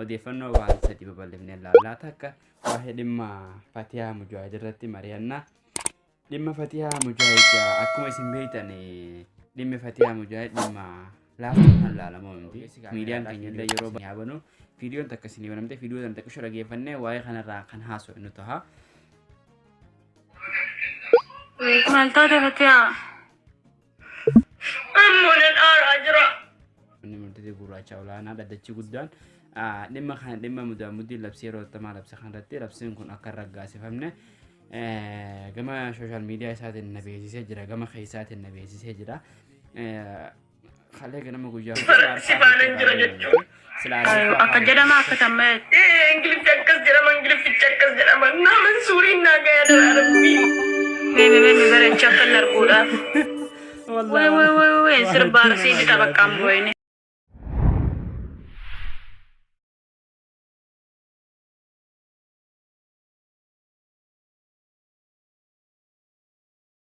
Odeeffannoo waan sadi babal'ifnee ilaallaa. Takka waa'ee dhimma Fatiyaa Mujaahid irratti mari'anna. Dhimma Fatiyaa Mujaahid akkuma isin beektan, dhimmi Fatiyaa Mujaahid dhimma laaftuu kan ilaalamu miti. Miidiyaan keenya illee yeroo haa banu viidiyoon takka isinii banamte, viidiyoo sana xiqqisho dhageeffannee waa'ee kanarraa kan haasofnu ta'a. Maal taate, Fatiyaa? Ammoo nan aaraa jira. Inni murtii gurraacha olaanaa dhaddachi guddaan dhimma kana, dhimma mudaamuddiin labsii yeroo tamaa labsa kanarratti, labsiin kun akka hin raggaasifamne gama social media isaatiin na beeksisee jira, gama keessaatiin na beeksisee jira. Kalee ganama guyyaa Si faanan jira jechuudha. Akka jedhama akka tamma. Ingiliffi akkas jedhama, Ingiliffichi akkas jedhama. Naaman suuriin naa gaya dara rabbii. Meemi meemi bareecha akka hin arguudhaaf. Wee wee wee wee, sirba arsii bixa baqqaan boo'ine.